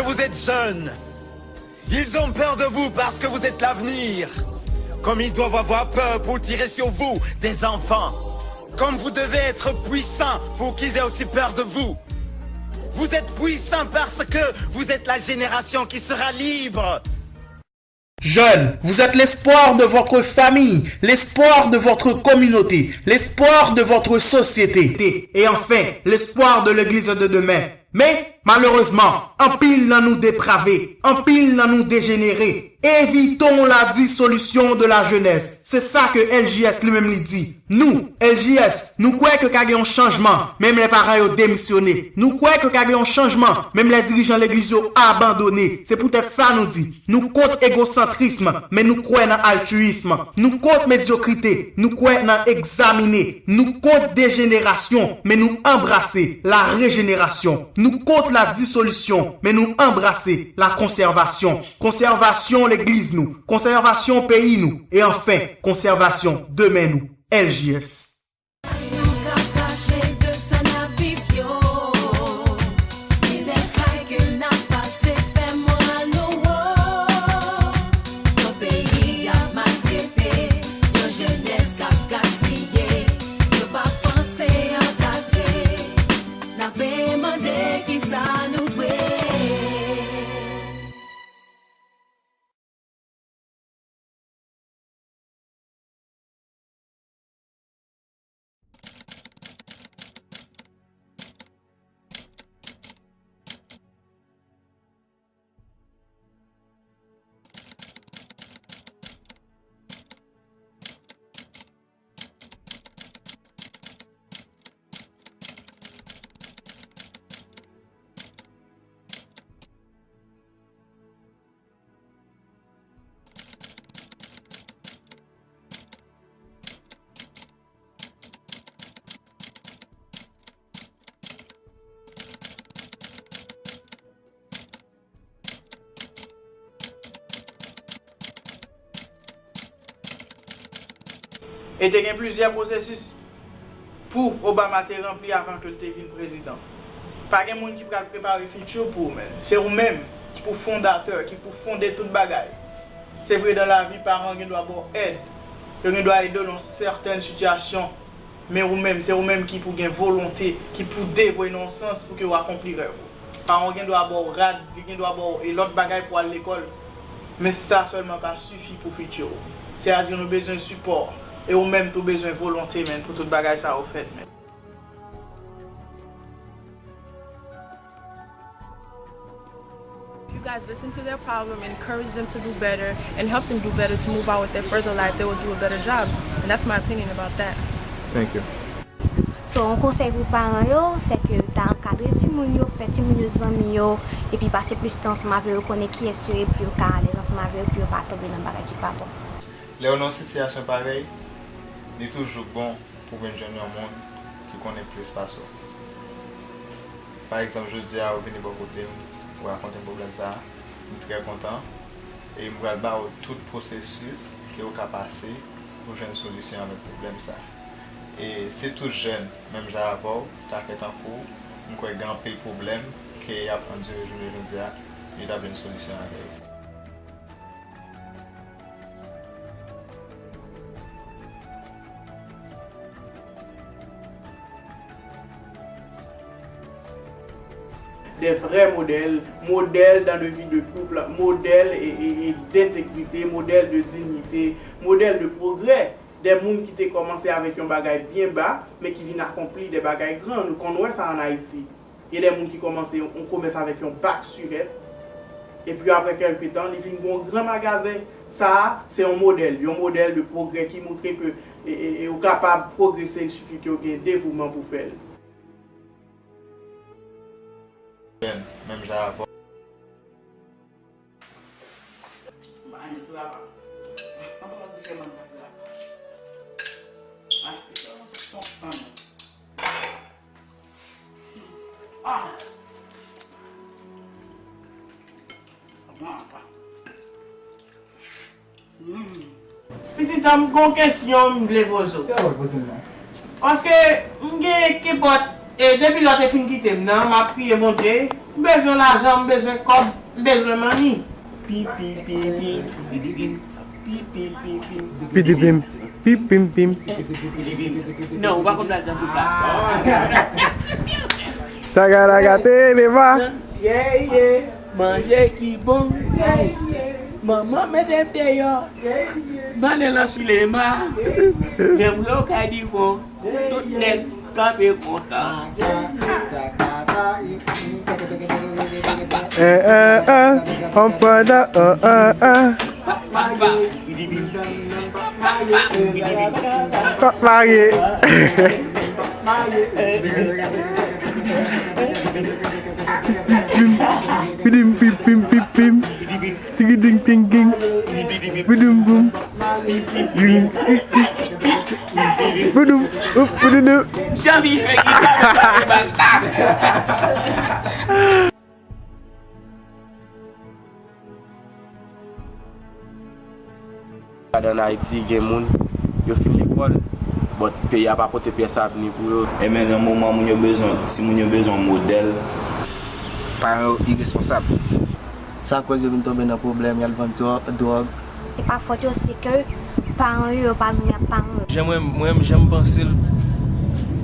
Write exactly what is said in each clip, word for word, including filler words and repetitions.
Vous êtes jeunes. Ils ont peur de vous parce que vous êtes l'avenir. Comme ils doivent avoir peur pour tirer sur vous, des enfants. Comme vous devez être puissants pour qu'ils aient aussi peur de vous. Vous êtes puissants parce que vous êtes la génération qui sera libre. Jeunes, vous êtes l'espoir de votre famille, l'espoir de votre communauté, l'espoir de votre société et enfin l'espoir de l'église de demain. Men, malerezman, anpil nan nou deprave, anpil nan nou dejenere. Évitons la dissolution de la jeunesse. Se sa ke L J S li menm li di. Nou, L J S, nou kwè ke ka gen yon chanjman, menm lè paran yo demisyone. Nou kwè ke ka gen yon chanjman, menm lè dirijan legliz yo abandone. Se poutèt sa nou di, nou kont egosantrism, men nou kwè nan altiyism. Nou kont medyokrite, nou kwè nan egzamine. Nou kont dejenerasyon, men nou anbrase la rejenerasyon. Nou kont la disolisyon, men nou anbrase la konsèvasyon. Konsèvasyon legliz nou, konsèvasyon peyi nou, e anfen, konsèvasyon demen nou. L J S. Nou ka kache de sa n ap viv yo. Mizè kay ke n ap pase fè mò a nou wo. Yon peyi ap maltrete, yon jenès k ap gaspiye. Yo pa panse ankadre. N ap demande kisa nou dwe. E te gen plizyè pwosesis pou Obama te ranpli avan ke l te vin prezidan. Pa gen moun ki pral prepare fiti w pou ou, men. Se ou menm ki pou fondatè, ki pou fonde tout bagay. Se vre, dan lavi, paran gen dwa ba w èd. Yo gen dwa ede w nan sètèn sitiyasyon. Men ou menm, se ou menm ki pou gen volonte, ki pou devwe nan yon sans pou ke w akonpli rèv ou. Paran w gen dwa ba w rad, li gen dwa ba w e lòt bagay pou w al lekòl. Men sa sèlman pa sifi pou fiti w. Sètadi nou bezwen sipò. E ou menm tou bezwen volonte, men, pou tout bagay sa yo fèt, men. You guys listen to their problem, encourage them to do better, and help them do better to move on with their further life. They will do a better job. And that's my opinion about that. Thank you. So, yon konsèy pou paran yo, se ke ta ankadre timoun yo, fè timoun yo zanmi yo, epi pase plis tan ansanm avè yo, konnen kiyès yo ye pou yo ka alèz ansanm avè yo, pou yo pa tonbe nan bagay ki pa bon. Lè w nan yon sitiyasyon parèy, li toujou bon pou w vin jwenn yon moun ki konnen plis pase w. Pa egzanp, jodi a ou vini bò kote m, ou rakonte m pwoblèm sa a, m trè kontan e m pral ba ou tout pwosesis ke ou ka pase pou jwenn solisyon avèk pwoblèm sa a. E si tout jèn, menm jan avè w, ta fè tankou w, m kwè gen anpil pwoblèm ke y ap andire jounen jodi a, yo t ap jwenn solisyon avè yo. Des vrais modèles, modèles dans le vie de couple, modèles et, et, et d'intégrité, modèles de dignité, modèles de progrès. Des moun ki te kòmanse avèk yon bagay byen ba, men ki vin akonpli de bagay gran. Nou konn wè sa ann Ayiti. Gen de moun ki kòmanse yon, yon komès avèk yon bak sirèt, epi apre kèlke tan, li vin gen yon gran magazen. Sa a, se yon modèl, yon modèl de pwogrè ki montre ke e, e, e, ou kapab pwogrese, il sifi ke w gen devouman pou fè l. Menm jan avè w. Pitit an, m gon kesyon m vle poze w. Paske m gen kenpòt, e depi lè w te fin kite m nan, m ap priye Bondye, M bezwen lajan, m bezwen kòb, m bezwen money. Pi, pi, pi, pi, pi, pi, pi, pi, pi, pi, pi. Pi, pi, pi, pi, pi, pi, pi. Non, ou pa konn lajan pou sa. Saga laga telema. Yeah, yeah. Manje ki bon. Yeah, yeah. Manman mete m deyò. Yeah, yeah. M ale nan sinema. Yeah, yeah. Lè m rive kay Divon. Tout nèg kanpe kontan. Eh, eh, eh, on panda, eh, eh, eh. Pa marye. Pim, pidim, pim, pim, pim, pim. Tigi ding ting ging. Bidum bum. Bidum. Up, bidum. Janvi fè gita bata. Gade ann Ayiti, gen moun, yo fin lekòl, but peyi a pa pote pyès avni pou yo. Ebyen, nan moman moun yo bezwen, timoun yo bezwen modèl. Paran yo iresponsab. Sa koz yo vin tonbe nan pwoblèm, y al vann dwò-, dwòg. Se pa fòt yo, se ke paran yo, yo pa janm ap paran yo. Jan mwen, mwen, jan m panse l,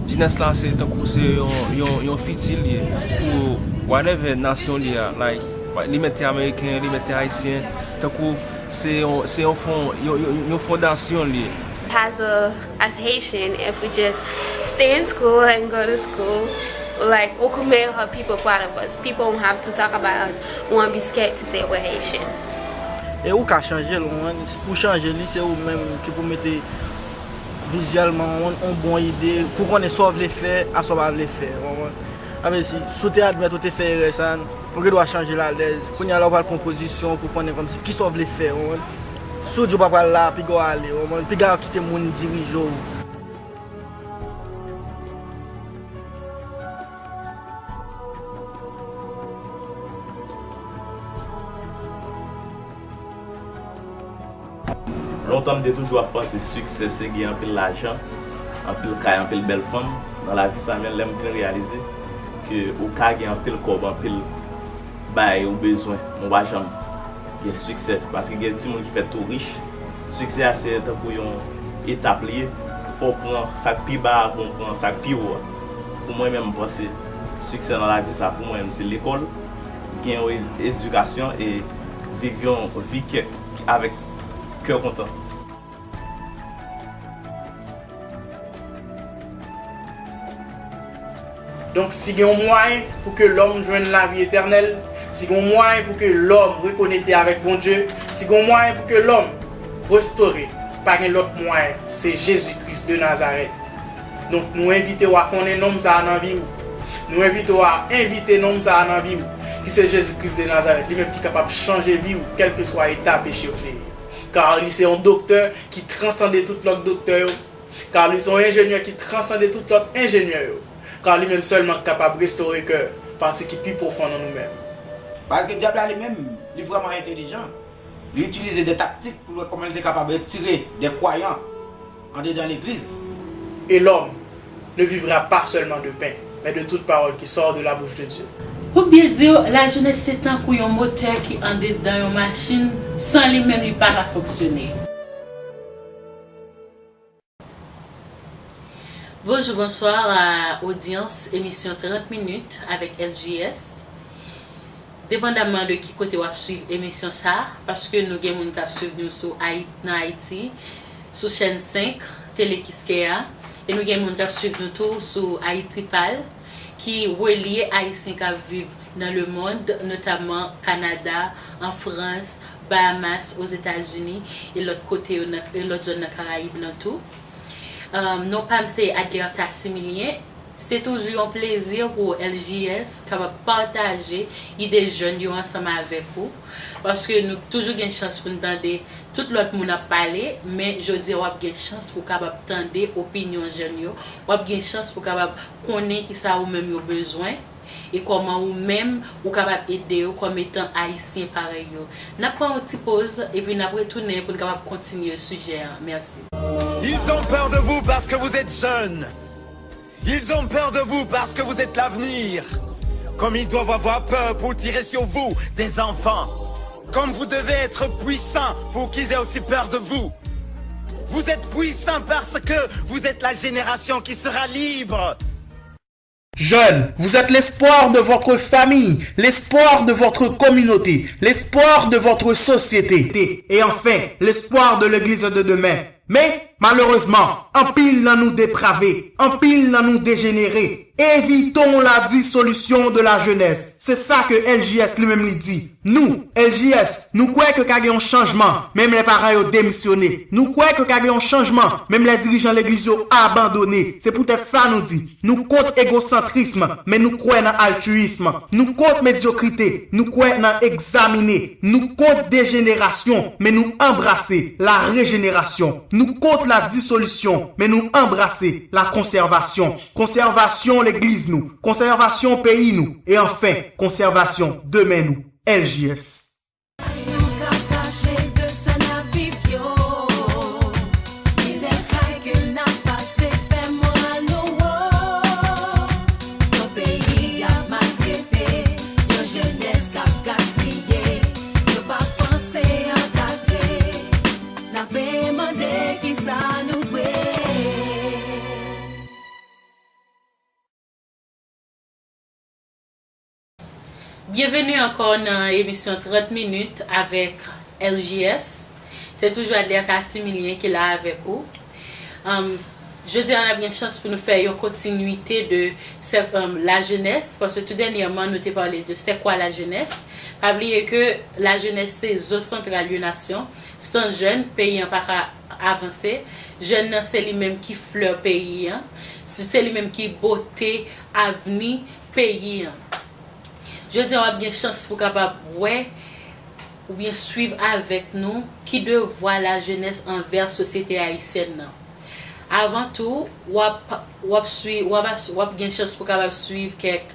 jenès la se tankou se yon, yon, yon fiti l ye pou whatever nasyon l ye a. Like, li mèt te ameriken, li mèt te ayisyen, tankou se yon, se yon fon-, yon, yon, yon fondasyon l ye. As a, as Haitian, if we just stay in school and go to school, like, we could make our people proud of us. People won't have to talk about us. We won't be scared to say we're Haitian. E ou ka chanje l, ou konprann? Pou chanje li, se ou menm ki pou mete vizyèlman, ou konprann, yon bon ide, pou konnen sa w vle fè, a sa w pa vle fè, ou konprann? Sa vle di, si w te admèt ou te fè erè sa, ou gen dwa chanje l alèz. Kounye a la, ou pral pran pozisyon pou konnen kòmsi kisa w vle fè, ou konprann? Si w di w pa pral la, piga w ale, ou konprann? Piga w kite moun dirije w. Lontan m te toujou ap panse siksè se gen anpil lajan, anpil kay, anpil bèl fanm nan lavi sa, men lè m vin reyalize ke ou ka gen anpil kòb, anpil bagay ou bezwen, men w pa janm gen siksè, paske gen timoun ki fèt tou rich. Siksè a se tankou yon etap li ye. Fò w pran sa k pi ba a avan w pran sa k pi wo a. Pou mwen menm, m panse siksè nan lavi sa, pou mwen menm, se lekòl, gen yon e-, edikasyon e viv yon vi kè, avèk kè kontan. Donk, si gen yon mwayen pou ke lòm jwenn lavi etènèl, si gen yon mwayen pou ke lòm rekonekte avèk Bondye, si gen yon mwayen pou ke lòm restore, pa gen lòt mwayen, se Jezi Kris de Nazarèt. Donk, nou envite w a konnen nonm sa a nan vi w. Nou envite w a envite nonm sa a nan vi w, ki se Jezi Kris de Nazarèt, li menm ki kapab chanje vi w, kèlkeswa eta peche w te ye. Kar li se yon doktè ki transande tout lòt doktè yo. Kar li se yon enjenyè ki transande tout lòt enjenyè yo. Kar li menm sèlman k kapab restore kè, pati ki pi pwofon nan nou menm. Paske dyab la li menm, li vrèman entelijan. Li itilize de taktik pou l wè kòman li te kapab retire de kwayan andedan legliz. Et l'homme ne vivra pas seulement de pain, mais de toute parole qui sort de la bouche de Dieu. Pou byen di w, lajenès se tankou yon motè ki andedan yon machin, san li menm li pa ka fonksyone. Bonjou, bonswa a odyans emisyon trant minit avèk L J S. Depandamman de ki kote w ap swiv emisyon sa a, paske nou gen moun k ap swiv nou sou Ayi-, nan Ayiti, sou chèn senk, Tele Kiskeya, e nou gen moun k ap swiv nou tou sou Ayiti Pal, ki relye Ayisyen k ap viv nan lemonn, notamman Kanada, an Frans, Bahamas, Ozetazini, e lòt kote yo nan, e lòt zòn nan Karayib lan tou. Um, non pa m se Adlerta Similien. Se toujou yon plezi pou L J S kapab pataje ide jèn yo ansanm avèk ou, paske nou toujou gen chans pou n tande tout lòt moun ap pale, men jodi a w ap gen chans pou w kapab tande opinyon jèn yo, w ap gen chans pou w kapab konnen kisa ou menm yo bezwen, e kòman ou menm ou kapab ede yo kòm etan Ayisyen parèy yo. N ap pran yon ti poz, epi n ap retounen pou n kapab kontinye sijè an. Mèsi. Ils ont peur de vous parce que vous êtes jeune. Ils ont peur de vous parce que vous êtes l'avenir. Comme ils doivent avoir peur pour tirer sur vous, des enfants. Comme vous devez être puissants pour qu'ils aient aussi peur de vous. Vous êtes puissants parce que vous êtes la génération qui sera libre. Jeunes, vous êtes l'espoir de votre famille, l'espoir de votre communauté, l'espoir de votre société et enfin l'espoir de l'église de demain. Men, malerezman, anpil nan nou deprave, anpil nan nou dejenere. Évitons la dissolution de la jeunesse. Se sa ke L J S li menm li di. Nou, L J S, nou kwè ke ka gen yon chanjman, menm lè paran yo demisyone. Nou kwè ke ka gen yon chanjman, menm lè dirijan legliz yo abandone. Se poutèt sa nou di, nou kont egosantrism, men nou kwè nan altiyism. Nou kont medyokrite, nou kwè nan egzamine. Nou kont dejenerasyon, men nou anbrase la rejenerasyon. Nou kont la disolisyon, men nou anbrase la konsèvasyon. Konsèvasyon legliz nou, konsèvasyon peyi nou, e anfen, konsèvasyon demen nou. L J S. Yo ka kache de sa n ap viv yo. Mizè kay ke n ap pase fè mò a nou wo. Yon peyi ap maltrete, yon jenès k ap gaspiye. Yo pa panse ankadre. N ap demande kisa nou dwe. Byenveni ankò nan emisyon trant minit avèk L J S. Se toujou Adler Castimilien ki la avèk ou. Um, jodi a n ap gen chans pou nou fè yon kontinwite de um, la jeunesse, paske tou dènyèman nou te pale de c'est quoi la jeunesse. Pa bliye ke la jeunesse se zo santral yon nasyon. San jèn, peyi an pa ka avanse. Jèn nan se li menm ki flè peyi an. Se li menm ki bote avni peyi an. Jodi a w ap gen chans pou kapab wè oubyen swiv avèk nou ki devwa lajenès anvè sosyete ayisyèn nan. Avan tou, w ap, w ap, swi, w ap, w ap gen chans pou kapab swiv kèk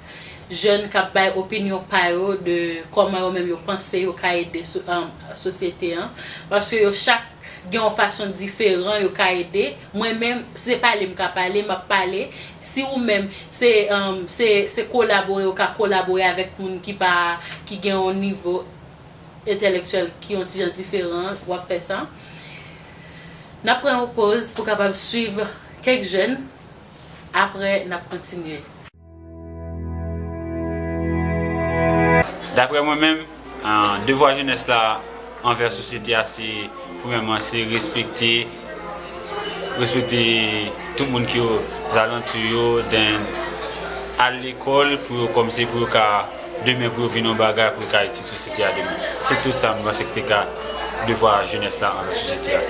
jèn k ap bay opinyon pa yo de kòman yo menm yo panse yo ka ede sosyete an. Paske yo chak gen yon fason diferan yo ka ede. Mwen menm, se pale m ka pale, m ap pale. Si ou menm, se, um, se, se kolabore ou ka kolabore avèk moun ki pa, ki gen yon nivo entèlektyèl ki yon ti jan diferan, w ap fè sa. N ap pran yon poz pou kapab swiv kèk jèn, apre n ap kontinye. Daprè mwen menm, devwa jenès la anvè sosyete a se, premyèman, se respekte, respekte tout moun ki ozalantou yo, then al lekòl pou yo kòmsi pou yo ka demen pou yo vin yon bagay pou yo ka itil sosyete a demen. Se tout sa m panse ki te ka devwa jenès la anvè sosyete a.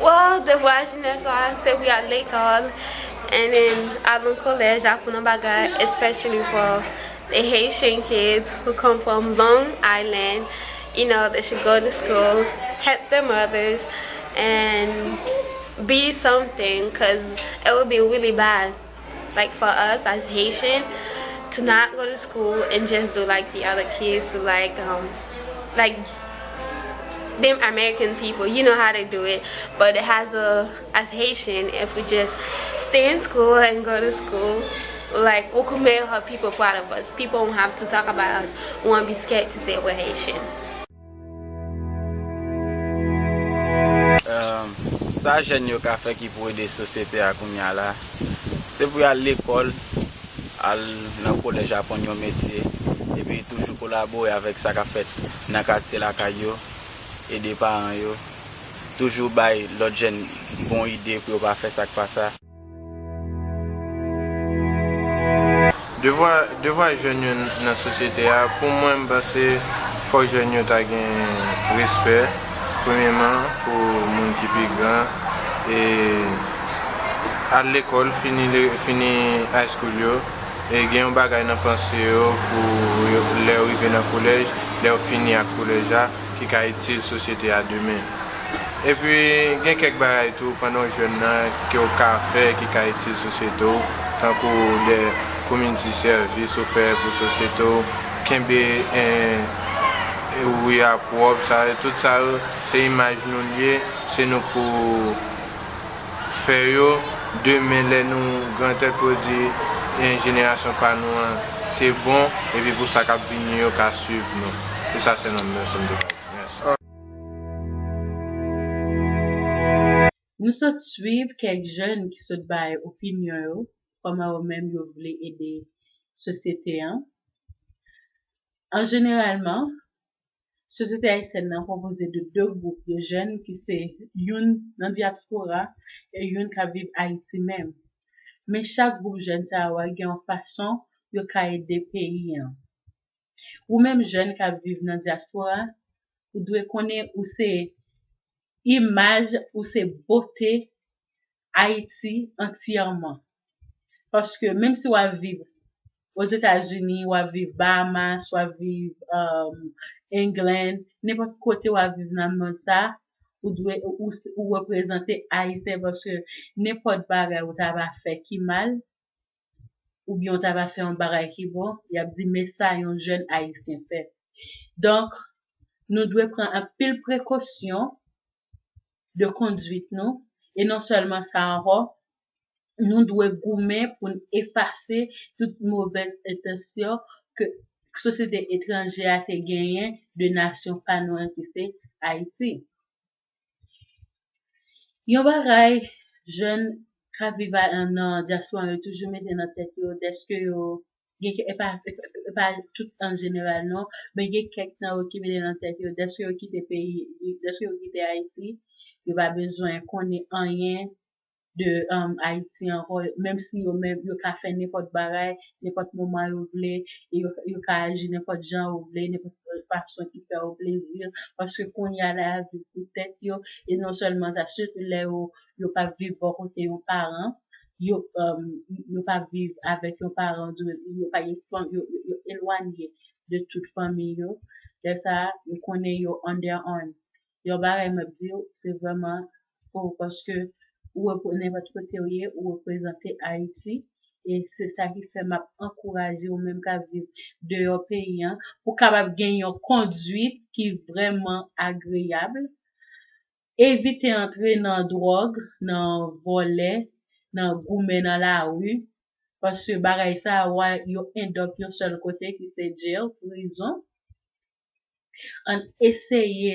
Well, devwa jenès la se pou y al lekòl and then al nan kolèj, aprann yon bagay, especially for the Haitian kids who come from Long Island. You know, they should go to school, help their mothers, and be something, because it would be really bad, like, for us as Haitian to not go to school and just do like the other kids who, like, um, like them American people, you know how they do it. But it has a, as Haitian, if we just stay in school and go to school, like, we could make our people proud of us. People won't have to talk about us, won't be scared to say we're Haitian. Sa jèn yo ka fè ki pou ede sosyete a kounye a la, se pou y al lekòl, al nan kolèj aprann yon metye, epi toujou kolabore avèk sa k ap fèt nan katye lakay yo, ede paran yo, toujou bay lòt jèn bon ide pou yo pa fè sa k pa sa. Devwa, devwa jèn yo nan sosyete a, pou mwen, m panse fòk jèn yo ta gen respè, premyèman, pou moun ki pi gran, e al lekòl, fini, fini high school yo, e gen yon bagay nan panse yo pou yo, lè yo rive nan kolèj, lè yo fini ak kolèj la, ki ka itil sosyete a demen. Epi, gen kèk bagay tou pandan w jèn nan ke w ka fè ki ka itil sosyete w, tankou de community service ou fè pou sosyete w, kenbe ri a pwòp, sa, tout sa yo, se imaj nou l ye, se nou k pou fè yo, Demen, lè nou grantèt, pou di, e, jenerasyon pa nou an te bon, epi pou sa k ap vini yo ka swiv nou. Se sa sèlman m te ka di. Mèsi. Nou sot swiv kèk jèn ki sot bay opinyon yo, kòman yo menm yo vle ede sosyete an. An jeneralman, sosyete ayisyèn nan konpoze de de gwoup de jèn ki se youn nan dyaspora e youn k ap viv Ayiti menm. Men chak gwoup jèn sa yo a gen yon fason yo ka ede peyi an. Ou menm jèn k ap viv nan dyaspora, ou dwe konnen ou se imaj, ou se bote Ayiti antyèman. Paske menm si w ap viv Ozetazini, w ap viv Bahamas, w ap viv um, England, nenpòt kote w ap viv nan mond sa, ou dwe ou, ou reprezante Ayisyen paske nenpòt bagay ou ta va fè ki mal, oubyen w ta va fè yon bagay ki bon, y ap di men sa yon jèn ayisyen fè. Donk, nou dwe pran anpil prekosyon de kondwit nou, e non sèlman sa ankò, nou dwe goumen pou n efase tout movèz entansyon ke sosyete etranje a te genyen de nasyon pa nou an ki se Ayiti. Yon bagay jèn k ap viv nan dyaspora yo toujou mete nan tèt yo dèske yo gen e pa e pa tout an jeneral non, men gen kèk nan yo ki mete nan tèt yo dèske yo kite peyi dèske yo kite Ayiti, yo pa bezwen konnen anyen de Ayiti ankò, menm si yo menm yo ka fè nenpòt bagay, nenpòt moman yo vle, e yo, yo ka aji nenpòt jan yo vle, nenpòt fason ki fè yo plezi, paske kounye a la y ap viv pou tèt yo, e non sèlman sa, sitou lè yo, yo p ap viv bò kote yon paran, yo, yo p ap viv avèk yon paran, yo, yo, yo, yo elwanye de tout fanmi yo, lè sa a, yo konnen yo on their own. Yon bagay m ap di w, se vrèman fò paske ou nenpòt kote w ye, ou reprezante Ayiti. E se sa ki fè m ap ankouraje ou menm k ap viv deyò peyi an pou w kapab gen yon kondwit ki vrèman agreyab. Evite antre nan dwòg, nan vòlè, nan goumen nan lari, paske bagay sa a yo end up yon sèl kote ki se jail, prizon. Ann eseye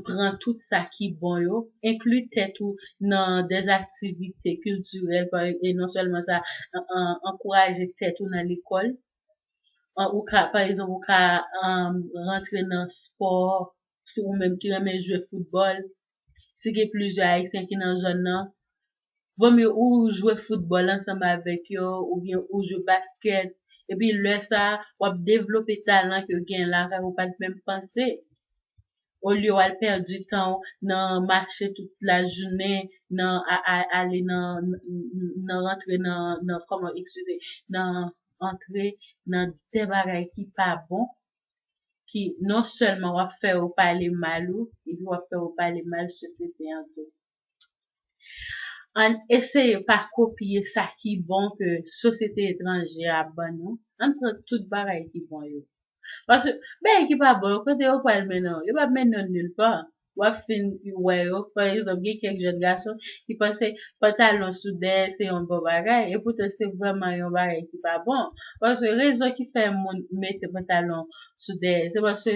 pran tout sa ki bon yo, enkli tèt ou nan dèzaktivite kiltirèl, e non sèlman sa, ankouraje tèt ou nan lekòl. Ou ka, pa egzanp, ou ka rantre nan spò, si ou menm ki renmen jwe foutbòl, si gen plizyè Ayisyen ki nan zòn nan, vòmye ou jwe foutbòl ansanm avèk yo oubyen ou jwe baskèt, epi lè sa a, w ap devlope talan ke w gen lakay ou pa t menm panse. Olye w al pèdi tan w nan mache tout lajounen, nan ale nan, nan rantre nan, nan kòman, eskize, nan antre nan de bagay ki pa bon, ki non sèlman w ap fè yo pale mal ou, epi w ap fè yo pale mal sosyete an tou. Ann eseye pa kopye sa ki bon ke sosyete etranje a ban nou. Ann pran tout bagay ki bon yo. Paske bagay ki pa bon yo, kote yo pral mennen w? Yo p ap mennen w nilpa. W ap fin wè yo. Pa egzanp, gen kèk jèn gason ki panse pantalon sou dèyè se yon bon bagay, epoutan se vrèman yon bagay ki pa bon. Paske rezon ki fè moun mete pantalon sou dèyè, se paske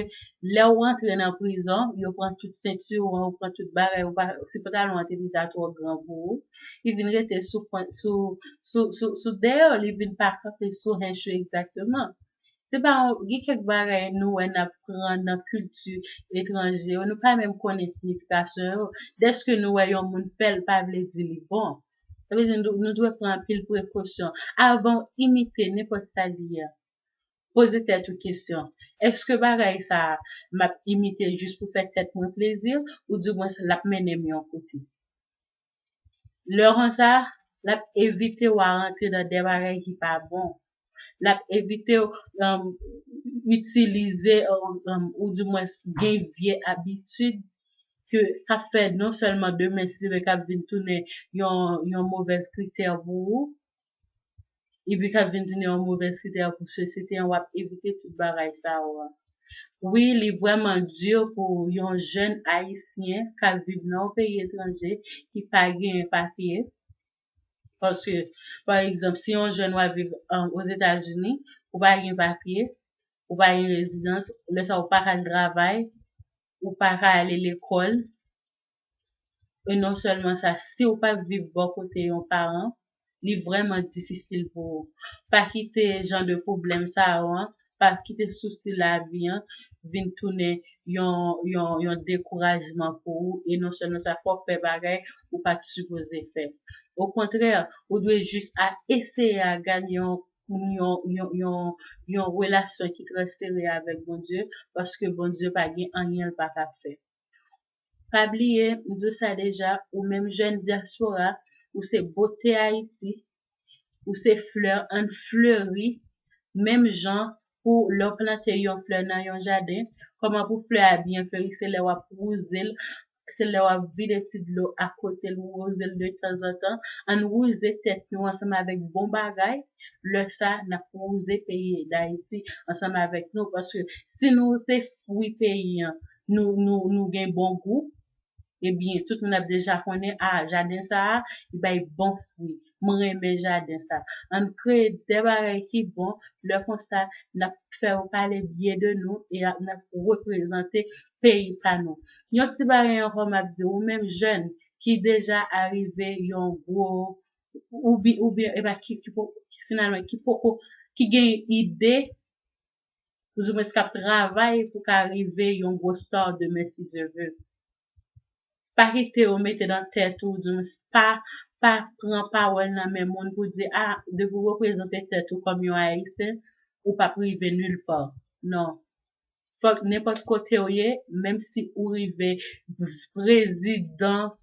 lè w rantre nan prizon, yo pran tout sentiwon, yo pran tout bagay, ou pa, si pantalon an te deja twò gran pou ou, li vin rete sou pwen, sou, sou, sou, sou dèyè w, li vin pa kanpe sou hench ou egzakteman. Se pa yon, gen kèk bagay nou wè n ap pran nan kilti etranje yo, nou pa menm konnen siyifikasyon yo. Dèske nou wè yon moun fè l, pa vle di li bon. Sa vle di nou, nou dwe pran anpil prekosyon. Avan w imite nenpòt sa l ye a, poze tèt ou kesyon, èske bagay sa a m ap imite jis pou fè tèt mwen plezi, oudimwens l ap mennen m yon kote? Lè konsa, l ap evite w a rantre nan de bagay ki pa bon. L ap evite w itilize oudimwens gen vye abitid ke k ap fè non sèlman demen si l vle k ap vin tounen yon, yon movèz kritè pou ou, epi k ap vin tounen yon movèz kritè pou sosyete an, w ap evite tout bagay sa yo a. Wi, li vrèman di pou yon jèn ayisyen k ap viv nan yon peyi etranje ki pa genyen papye, Paske, pa egzanp, si yon jèn w ap viv, um, Ozetazini, ou pa gen papye, ou pa gen rezidans, lè sa ou pa ka al travay, ou pa ka ale lekòl, e non sèlman sa, si ou pa viv bò kote yon paran, li vrèman difisil pou ou. Pa kite jan de pwoblèm sa yo an, pa kite sousi lavi an vin tounen yon, yon, yon dekourajman pou ou, e non sèlman sa, fò w fè bagay ou pa t sipoze fè. Okontrè, ou dwe jis a eseye a gade yon, yon, yon, yon, yon relasyon ki trè sere avèk Bondye, paske Bondye pa gen anyen l pa ka fè. Pa bliye, m di w sa deja, ou menm jèn dyaspora, ou se bote Ayiti, ou se flè, ann fleri, menm jan pou lè w plante yon flè nan yon jaden, kòman pou flè a byen fleri, se lè w ap wouze l, se lè w ap vide ti dlo akote l, wouze l de tanzantan. Ann wouze tèt nou ansanm avèk bon bagay, lè sa, n ap wouze peyi Dayiti ansanm avèk nou, paske si nou se fwi peyi an, nou, nou, nou gen bon gou, ebyen, tout moun ap deja konnen, a, jaden sa a, li bay bon fwi. Mwen renmen jaden sa. Ann kreye de bagay ki bon, lè konsa, n ap fè yo pale byen de nou e n ap reprezante peyi pa nou. Yon ti bagay ankò m ap di, ou menm jèn ki deja arive yon gwo, oubyen, oubyen, e pa ki, ki po-, ki finalman, ki poko, ki gen ide, oudimwens k ap travay pou ka rive yon gwo star demen, si Dye ve. Pa kite yo mete nan tèt ou, oudimwens pa, pa pran pawòl nan men moun pou di, a, depi w reprezante tèt ou kòm yon Ayisyen, ou p ap rive nilpa. Non. Fòk nenpòt kote w ye, menm si ou rive prezidan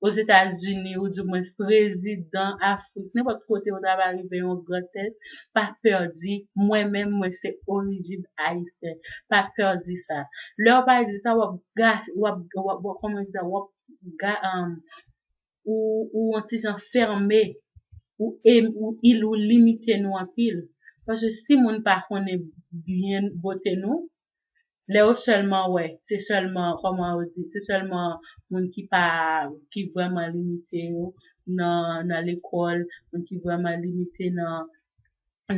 Ozetazini, oudimwens prezidan Afrik, nenpòt kote ou ta va rive yon gran tèt, pa pè di, mwen menm, mwen se orijin ayisyen. Pa pè di sa. Lè w pa di sa, w ap ga-, w ap, w ap, w ap, kòman di sa, w ap ga-, um, ou, ou yon ti jan fèmen, ou, em-, ou il, ou limite nou anpil. Paske si moun pa konnen byen bote nou, lè yo sèlman wè, se sèlman, kòman yo di, se sèlman moun ki pa, ki vrèman limite yo nan, nan lekòl, moun ki vrèman limite nan,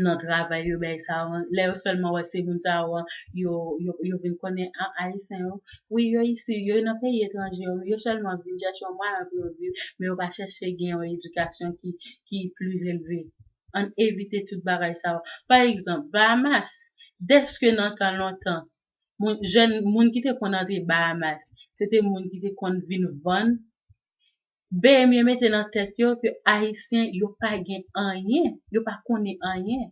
nan travay yo, bagay sa yo. Lè yo sèlman wè se moun sa yo, yo, yo, yo vin konnen, a, Ayisyen yo, wi, yo isi, yo nan peyi etranje yo, yo sèlman vin chèche yon mwayen pou yo viv, men yo pa chèche gen yon edikasyon ki, ki pli elve. Ann evite tout bagay sa yo. Pa egzanp, Bahamas, dèske nan tan lontan, moun, jèn, moun ki te konn antre Bahamas, se te moun ki te konn vin vann. B M yo mete nan tèt yo ke Ayisyen, yo pa gen anyen, yo pa konnen anyen.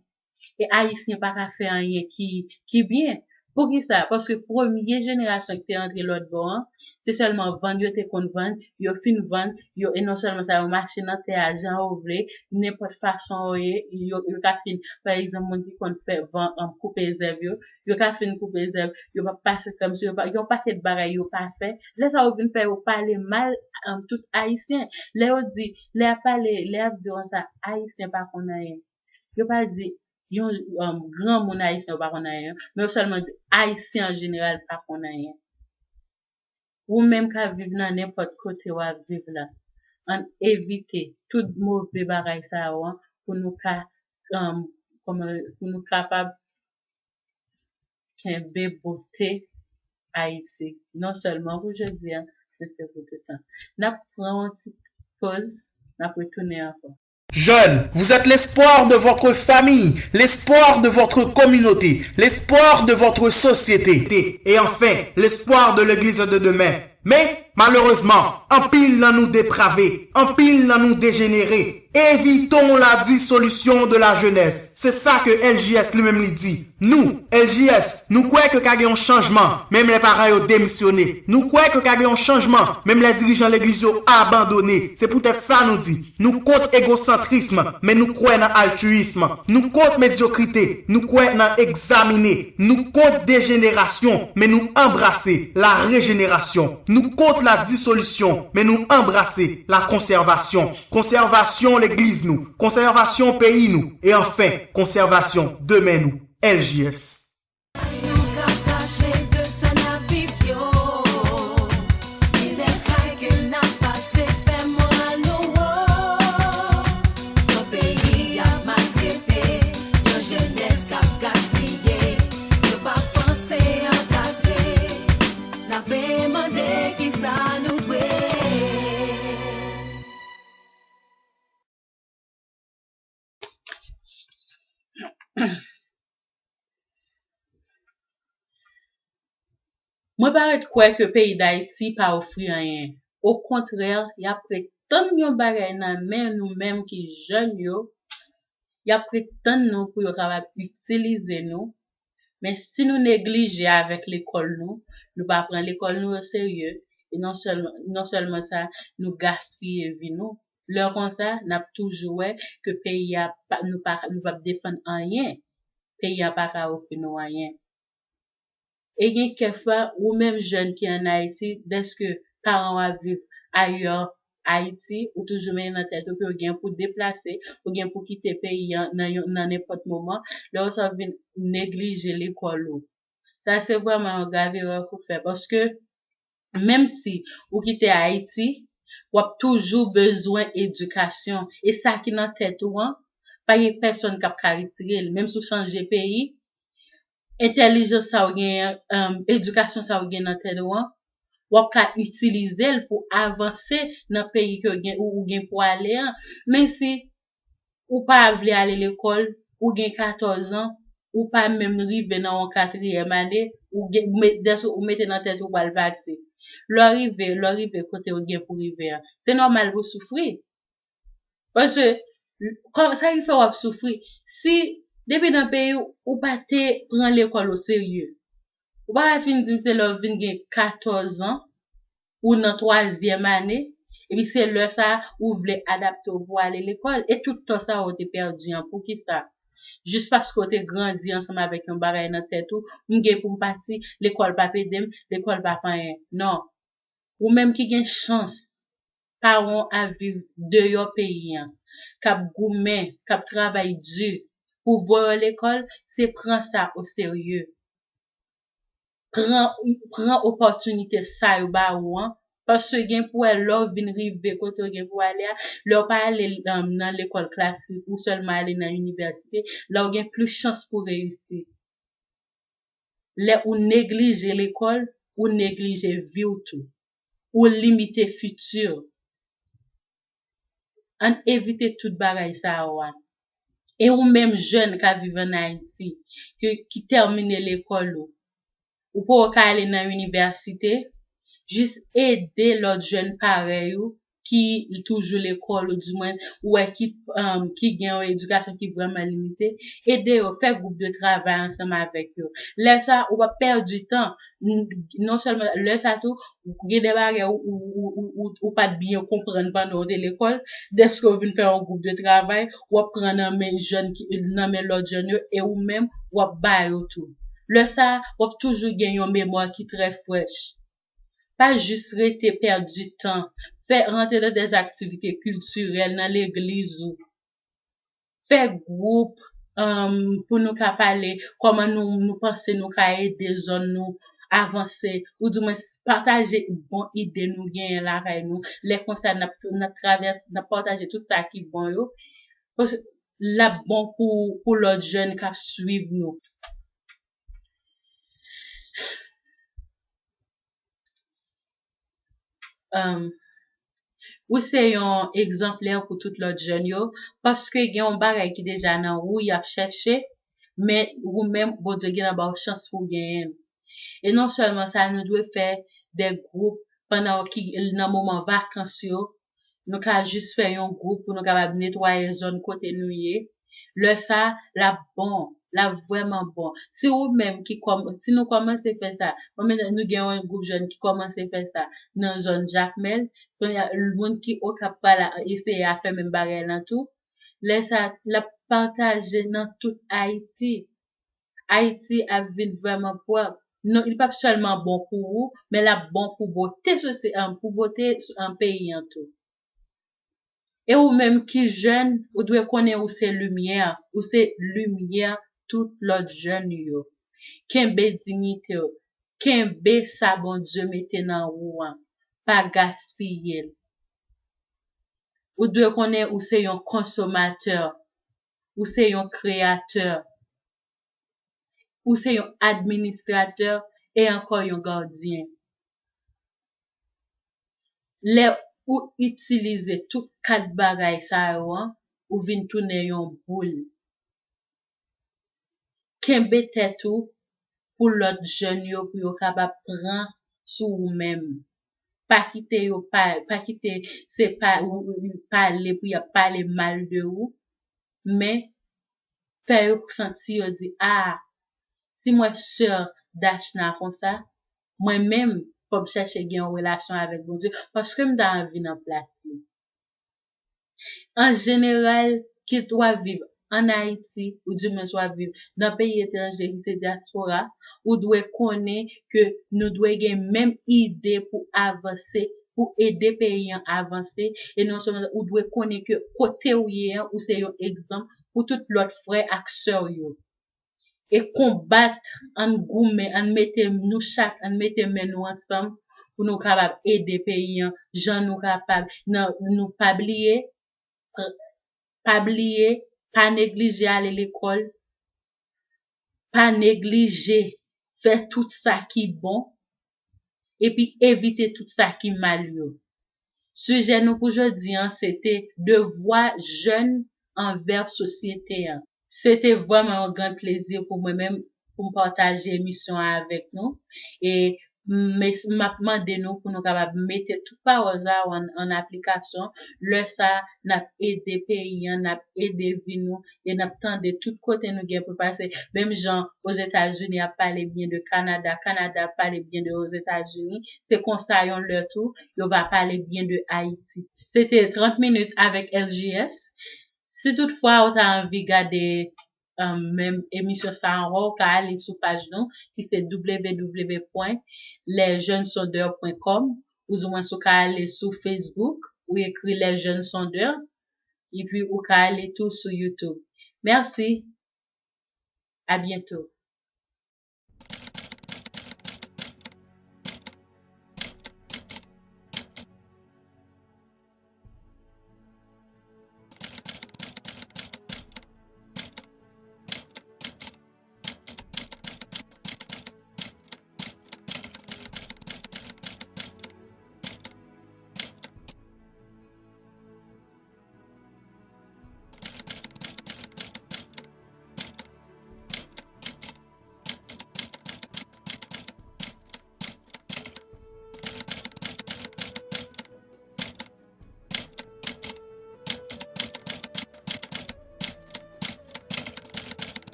E Ayisyen pa ka fè anyen ki, ki byen. Poukisa? Paske premye jenerasyon ki te antre lòt bò an, se sèlman vann yo te konn vann, yo fin vann, yo, e non sèlman sa, yo mache nan tè a jan yo vle, nenpòt fason yo ye, yo, yo ka fin, pa egzanp, moun ki konn fè van, an, koupe zèb yo, yo ka fin koupe zèb, yo pa pase krèm sou yo, pa, yon pakèt bagay yo pa fè. Lè sa yo vin fè yo pale mal, an, tout Ayisyen. Lè yo di, lè y ap pale, lè y ap di konsa, Ayisyen pa konn anyen. Yo pa di, yon, um, granmoun ayisyen yo pa konn anyen, men yo sèlman di Ayisyen an jeneral pa konn anyen. Ou menm k ap viv nan nenpòt kote w ap viv la, ann evite tout move bagay sa yo an pou nou ka, um, kòman, pou nou kapab kenbe bote Ayiti. Non sèlman pou jodi a, men se pou tout tan. N ap pran yon ti poz, n ap retounen ankò. Jeunes, vous êtes l'espoir de votre famille, l'espoir de votre communauté, l'espoir de votre société et enfin l'espoir de l'église de demain. Men, malerezman, anpil nan nou deprave, anpil nan nou dejenere. Évitons la dissolution de la jeunesse. Se sa ke L J S li menm li di. Nou, L J S, nou kwè ke ka gen yon chanjman, menm lè paran yo demisyone. Nou kwè ke ka gen yon chanjman, menm lè dirijan legliz yo abandone. Se poutèt sa nou di, nou kont egosantrism, men nou kwè nan altiyism. Nou kont medyokrite, nou kwè nan egzamine. Nou kont dejenerasyon, men nou anbrase la rejenerasyon. Nou kont la disolisyon, men nou anbrase la konsèvasyon. Konsèvasyon legliz nou, konsèvasyon peyi nou, e anfen, konsèvasyon demen nou. L J S. Nou ka fache de sa n ap viv yo. Mizè kay ke n ap pase fè moral nou wo. Mwen pa ret kwè ke peyi Dayiti pa ofri anyen. Okontrè, y ap ret tann yon bagay nan men nou menm ki jèn yo. Y ap ret tann nou pou yo kapab itilize nou. Men si nou neglije avèk lekòl nou, nou pa pran lekòl nou oserye, e non sèlman, non sèlman sa, nou gaspiye vi nou. Lè konsa, n ap toujou wè ke peyi a pa, nou pa, nou p ap defann anyen. Peyi a pa ka ofri nou anyen. E gen kèk fwa, ou menm jèn ki ann Ayiti, dèske paran w ap viv ayè Ayiti, ou toujou mennen nan tèt ou ke w gen pou deplase, ou gen pou kite peyi an nan yon, nan nenpòt moman, lè w sa vin neglije lekòl ou. Sa se vrèman yon grav erè ke w fè, paske menm si ou kite Ayiti, w ap toujou bezwen edikasyon. E sa ki nan tèt ou an, pa gen pèsonn k ap ka retire l. Menm si w chanje peyi, entèlijans sa w genyen, um, edikasyon sa w gen nan tèt ou an, w ap ka itilize l pou avanse nan peyi ke w gen, ou, ou gen pou ale an. Men si ou pa vle ale lekòl, ou gen katòz an, ou pa menm rive nan yon katriyèm ane, ou gen, ou met-, dèske ou mete nan tèt ou pral pati. Lè w rive, lè w rive kote w gen pou rive an, se nòmal pou w soufri. Paske, kò-, sa ki fè w ap soufri, si depi nan peyi w, ou pa te pran lekòl oserye, ou pa ka fin di m se lè w vin gen katòz an, ou nan twazyèm ane, epi se lè sa a ou vle adapte w pou ale lekòl, e tout tan sa a ou te pèdi an, poukisa? Jis paske w te grandi ansanm avèk yon bagay nan tèt ou, m gen pou m pati, lekòl p ap ede m, lekòl p ap anyen. Non. Ou menm ki gen chans, paran w ap viv deyò peyi an, k ap goumen, k ap travay di pou voye w lekòl, se pran sa oserye. Pran, pran opòtinite sa yo ba ou an, paske gen pou wè lè w vin rive kote w gen pou ale a, lè w pa ale, um, nan lekòl klasik, ou sèlman ale nan inivèsite, la w gen plis chans pou reyisi. Lè ou neglije lekòl, ou neglije vi w tou. Ou limite fiti w. Ann evite tout bagay sa yo a. E ou menm jèn k ap viv ann Ayiti, ke, ki tèmine lekòl ou, ou poko ka ale nan inivèsite, jis ede lòt jèn parèy ou ki toujou lekòl, ou di mwen, ou wè ki, um, ki gen yon edikasyon ki vrèman limite, ede yo, fè gwoup de travay ansanm avèk yo. Lè sa, ou p ap pèdi tan. N-, non sèlman, lè sa tou, gen de bagay ou, ou, ou, ou, ou, ou pa t byen konprann pandan w te lekòl, dèske w vin fè yon gwoup de travay, w ap pran nan men jèn ki, nan men lòt jèn yo, e ou menm, w ap ba yo tou. Lè sa, w ap toujou gen yon memwa ki trè frèch. Pa jis rete pèdi tan. Fè rantre nan de aktivite kiltirèl nan legliz ou. Fè gwoup, um, pou nou ka pale kòman nou, nou panse nou ka ede zòn nou avanse. Ou di mwen pataje bon ide nou genyen lakay nou. Lè konsa, n ap, n ap travès-, n ap pataje tout sa ki bon yo. Paske l ap bon pou, pou lòt jèn k ap swiv nou. Um, ou se yon egzanplè pou tout lòt jèn yo, paske gen yon bagay ki deja nan ou, y ap chèche, men ou menm, Bondye gentan ba w chans pou w genyen l. E non sèlman sa, nou dwe fè de gwoup pandan ki, nan moman vakans yo, nou ka jis fè yon gwoup pou nou kapab netwaye zòn kote nou ye. Lè sa, l ap bon, l ap vrèman bon. Si ou menm ki kòm-, si nou kòmanse fè sa, bon, men nou gen yon gwoup jèn ki kòmanse fè sa nan zòn Jakmèl, kounye a, moun ki Okap pral eseye a fè menm bagay lan tou. Lè sa, l ap pataje nan tout Ayiti. Ayiti ap vin vrèman pwòp. Non, li p ap sèlman bon pou ou, men l ap bon pou bote sosye-, an, pou bote, an, peyi an tou. E ou menm ki jèn, ou dwe konnen ou se limyè, ou se limyè tout lòt jèn yo. Kenbe diyite w, kenbe sa Bondye mete nan ou an, pa gaspiye l. Ou dwe konnen ou se yon konsomatè, ou se yon kreyatè, ou se yon administratè e ankò yon gadyen. Lè ou itilize tout kat bagay sa yo an, ou vin tounen yon boul. Kenbe tèt ou pou lòt jèn yo, pou yo kapab pran sou ou menm. Pa kite yo pa, pa kite se pa, ou, ou, ou pale pou y ap pale mal de ou, men fè yo santi yo di, "A, si m wè sè Dashna konsa, mwen menm, fò m chèche gen yon relasyon avèk Bondye, paske m ta anvi nan plas li." An jeneral, kit w ap viv ann Ayiti, oudimwens w ap viv nan peyi etranje ki se dyaspora, ou dwe konnen ke nou dwe gen menm ide pou avanse, pou ede peyi an avanse, e non sèlman ou dwe konnen ke kote w ye an, ou se yon egzanp pou tout lòt frè ak sè w yo. E konbat, ann goumen, ann mete nou chak, ann mete men nou ansanm pou nou kapab ede peyi an jan nou kapab. Nan, nou pa bliye, pa bliye, pa neglije ale lekòl, pa neglije fè tout sa ki bon, epi evite tout sa ki mal yo. Sijè nou pou jodi an, se te devwa jèn anvè sosyete an. Se te vrèman yon gran plezi pou mwen menm pou m pataje emisyon an avèk nou. E m, m ap mande nou pou nou kapab mete tout pawòl sa yo an, an aplikasyon. Lè sa a, n ap ede peyi an, n ap ede vi nou, e n ap tande tout kote nou gen pou pase. Menm jan Ozetazini ap pale byen de Kanada, Kanada ap pale byen de Ozetazini, se konsa yon lè tou, yo va pale byen de Ayiti. Se te trant minit avèk L J S. Si toutfwa ou ta anvi gade, um, menm emisyon sa a ankò, ou ka ale sou paj nou, ki se w w w pwen les jeunes sondeurs pwen kòm, oudimwens ou ka ale sou Facebook, ou ekri Les Jeunes Sondeurs, epi ou ka ale tou sou YouTube. Mèsi. À bientôt.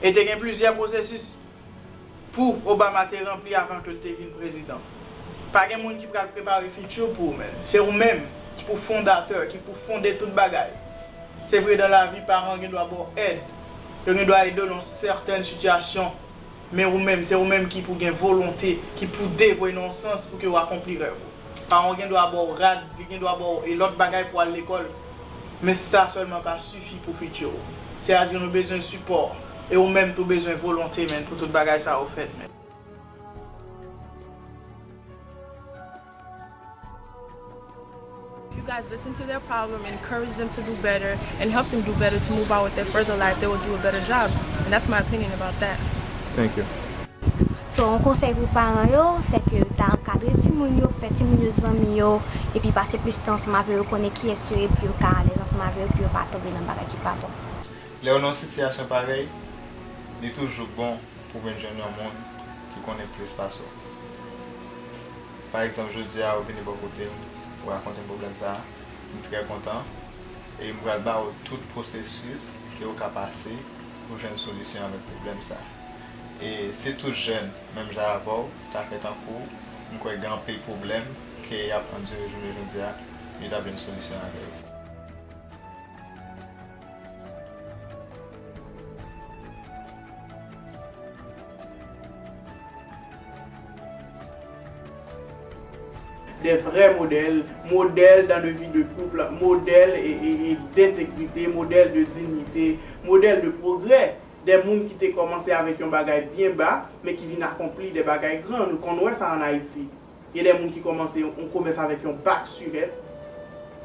E te gen plizyè pwosesis pou Obama te ranpli avan ke l te vin prezidan. Pa gen moun ki pral prepare fiti w pou ou menm. Se ou menm ki pou fondatè, ki pou fonde tout bagay. Se vre, dan lavi, paran gen dwa ba w èd. Yo gen dwa ede w nan sètèn sitiyasyon. Men ou menm, se ou menm ki pou gen volonte, ki pou devwe nan yon sans pou ke w akonpli rèv ou. Paran w gen dwa ba w rad, li gen dwa ba w e lòt bagay pou w al lekòl. Men sa sèlman pa sifi pou fiti w. Sètadi nou bezwen sipò. E ou menm tou bezwen volonte, menn, pou tout bagay sa yo fèt, menn. You guys listen to their problem, encourage them to do better, and help them do better to move on with their further life. They will do a better job. And that's my opinion about that. Thank you. So, yon konsèy pou paran yo, se ke ta ankadre timoun yo, fè timoun yo zanmi yo, epi pase plis tan ansanm avè yo, konnen kiyès yo ye, pou yo ka alèz ansanm avè yo, pou yo pa tonbe nan bagay ki pa bon. Lè w nan yon sitiyasyon parèy, li toujou bon pou w vin jwenn yon moun ki konnen plis pase w. Pa egzanp, jodi a, ou vini bò kote m, ou rakonte m pwoblèm sa a, m trè kontan, e m pral ba w tout pwosesis ke w ka pase pou jwenn solisyon avèk pwoblèm sa a. E si tout jèn, menm jan avè w, ta fè tankou w, m kwè gen anpil pwoblèm ke y ap andire jounen jodi a, yo ta jwenn solisyon avè yo. Des vrais modèles, modèles dans le vie de couple, modèles et, et, et d'intégrité, modèles de dignité, modèles de progrès. Des moun ki te kòmanse avèk yon bagay byen ba, men ki vin akonpli de bagay gran. Nou konn wè sa ann Ayiti. Gen de moun ki kòmanse yon, yon komès avèk yon bak sirèt,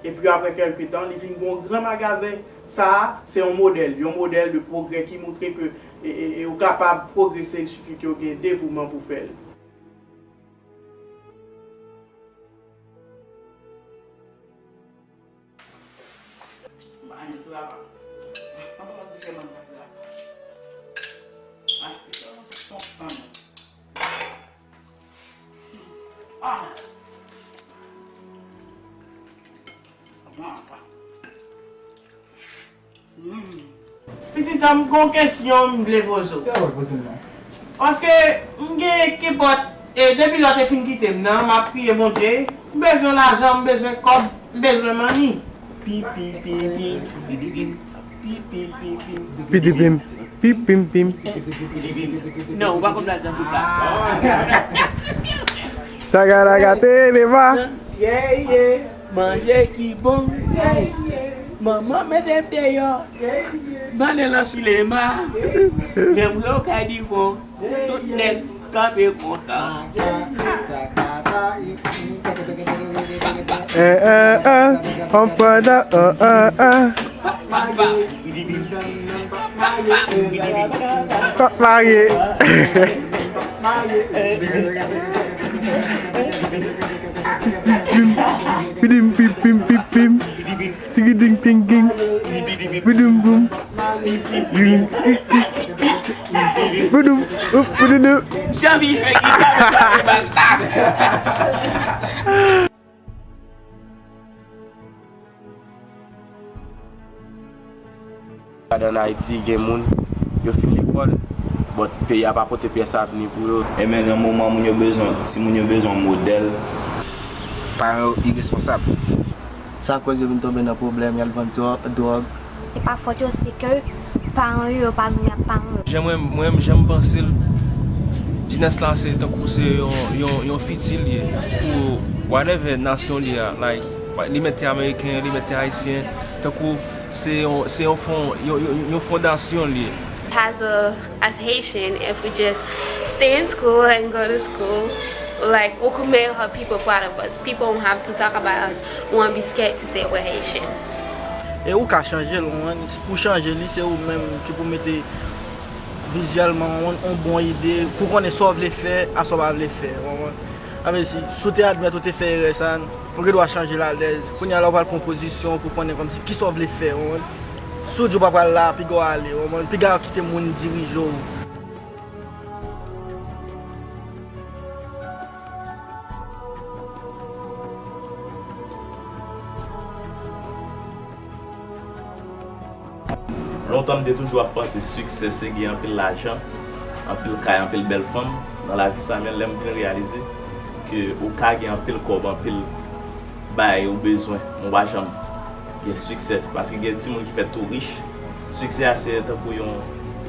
epi apre kèlke tan, li vin gen yon gran magazen. Sa a, se yon modèl, yon modèl de pwogrè ki montre ke, e, e, e, ou kapab pwogrese, il sifi ke w gen devouman pou fè l. M pa renmen travay. Mwen pa konn ki fè m ap travay. Achte sa mwen pa konprann. Pitit, an m gon kesyon m vle poze w. Paske m gen kenpòt, e depi lè w te fin kite m nan, m ap priye Bondye. M bezwen lajan, m bezwen kòb, m bezwen manni. Pi, pi, pi, pi, pi, pi, pi, pi, pi, pi, pi. Pidi pim, pi pim pim. Non, ou pa konn pral tankou sa. Saga laga telema. Yeah, yeah. Manje ki bon. Yeah, yeah. Manman mete m deyò. Yeah, yeah. M ale nan sinema. Yeah, yeah. Menm yo kay di fon. Tout nèg kanpe kontan. Eh, eh, eh, on panda, eh, eh, eh. Pap marye. Pim, pidim, pim, pim, pim, pim. Tigi ding ting ging. Bidum bum. Bidum up bidum. Janvi fè gita. Gade ann Ayiti, gen moun, yo fin lekòl, but peyi a pa pote pyès avni pou yo. Ebyen, gen moman moun yo bezwen, timoun yo bezwen yon modèl. Paran yo iresponsab. Sa koz yo vin tonbe nan pwoblèm, y al vann dwò-, dwòg. E pa fòt yo, se ke paran yo, yo pa zanmi ak paran yo. Jan mwen, mwen, jan m panse l, jenès la se tankou se yon, yon, yon fiti l ye pou whatever nasyon li a. Like, li mèt te ameriken, li mèt te ayisyen, tankou se yon, se yon fon-, yon, yon, yon fondasyon l ye. As a, as Haitian, if we just stay in school and go to school, like, ou can make our people proud of us. People won't have to talk about us. We won't be scared to say we're Haitian. E ou ka chanje l, ou konprann? Pou chanje li, se ou menm ki pou mete vizyèlman yon, yon bon ide, pou konnen sa w vle fè, a sa w pa vle fè, ou konprann? Sa vle di, si w te admèt ou te fè erè sa, ou gen dwa chanje l alèz. Kounye a la, ou pral pran pozisyon pou konnen kòmsi kisa w vle fè, ou konprann? Si w di w pa pral la, piga w ale, ou konprann? Piga w kite moun dirije w. Lontan m te toujou ap panse siksè se gen anpil lajan, anpil kay, anpil bèl fanm nan lavi sa, men lè m vin reyalize ke ou ka gen anpil kòb, anpil bagay ou bezwen, men w pa janm gen siksè, paske gen timoun ki fèt tou rich. Siksè a se tankou yon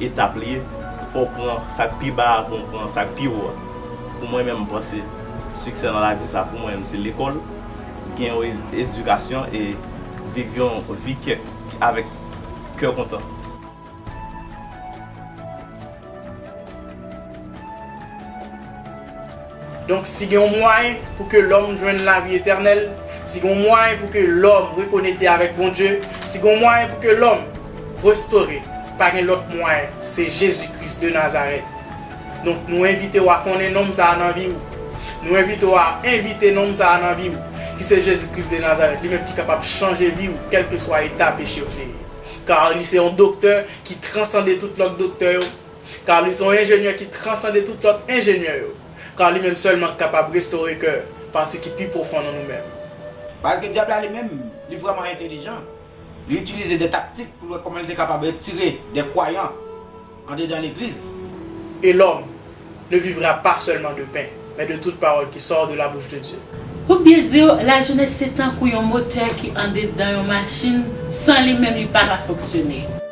etap li ye. Fò w pran sa k pi ba a avan w pran sa k pi wo a. Pou mwen menm, m panse siksè nan lavi sa pou mwen menm se lekòl, gen yon e-, edikasyon e viv yon vi kè, avèk kè kontan. Donk, si gen yon mwayen pou ke lòm jwenn lavi etènèl, si gen yon mwayen pou ke lòm rekonekte avèk Bondye, si gen yon mwayen pou ke lòm restore, pa gen lòt mwayen, se Jezi Kris de Nazarèt. Donk, nou envite w a konnen nonm sa a nan vi w. Nou envite w a envite nonm sa a nan vi w, ki se Jezi Kris de Nazarèt, li menm ki kapab chanje vi w, kèlkeswa eta peche w te ye. Kar li se yon doktè ki transande tout lòt doktè yo. Kar li se yon enjenyè ki transande tout lòt enjenyè yo. Kar li menm sèlman ki kapab restore kè, pati ki pi pwofon nan nou menm. Paske dyab la li menm, li vrèman entelijan. Li itilize de taktik pou l wè kòman li te kapab retire de kwayan andedan legliz. Et l'homme ne vivra pas seulement de pain, mais de toute parole qui sort de la bouche de Dieu. Pou byen di w, lajenès se tankou yon motè ki andedan yon machin, san li menm li pa ka fonksyone.